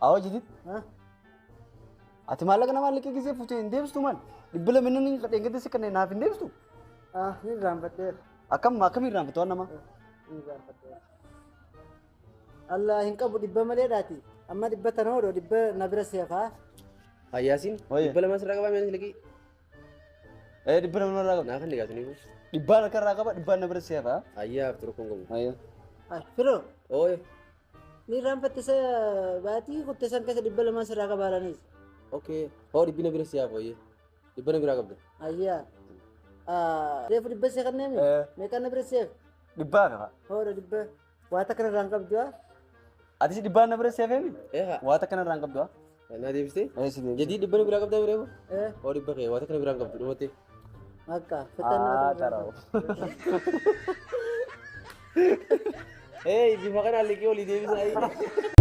Awwa jidid. Ha? Ati maallaqa namaa liqii gisee fuutee hin deebistu maal? 200 inni dheengadde si kanneen naaf hin deebistu? Ah, ni irraanfadheera. Akkam akkam irraanfattu waan namaa? Ni irraanfadheera. Allah hin qabu 100 maleedhaati. Amma 100 tana hodhoo 100 na bira seefaa. Yaasiin Wayya. 200 sirraa qabaa mi'a liqii. 200 irraa qaba. Naa kan dhigaatu ni buusu. Dhibbaan harka irraa qaba dhibbaan na bira seefaa. Ayyaa hafturu kun qabu. Ayyaa. Ah, firoo. Ooye. Ni irraanfatte isa baatii kutte san keessa 200 sirraa qabaadhaanis. Okay. Hoo dhibbi na bira siyaaf ooye. 100 na biraa qabda. Ayyaa. Ah, reefu 100 see kanneemi? Meeqaan na bira seef? Dhibbaa qaba. Hoodha 100. Waa takka irraa hin qabdu haa? Atis dhibbaan na bira seefeemi? Eeha. Waa takka irraa hin qabdu haa? Na deebistee? Si deebistee. Jadii 100 na biraa qabdaa reefu? Eh. Hoo 100 kee waa takka na biraa hin qabdu dhumattee. Akka fixannaa. Ah, taroo. Hey, bifa kanaan liqii olii deebisaa.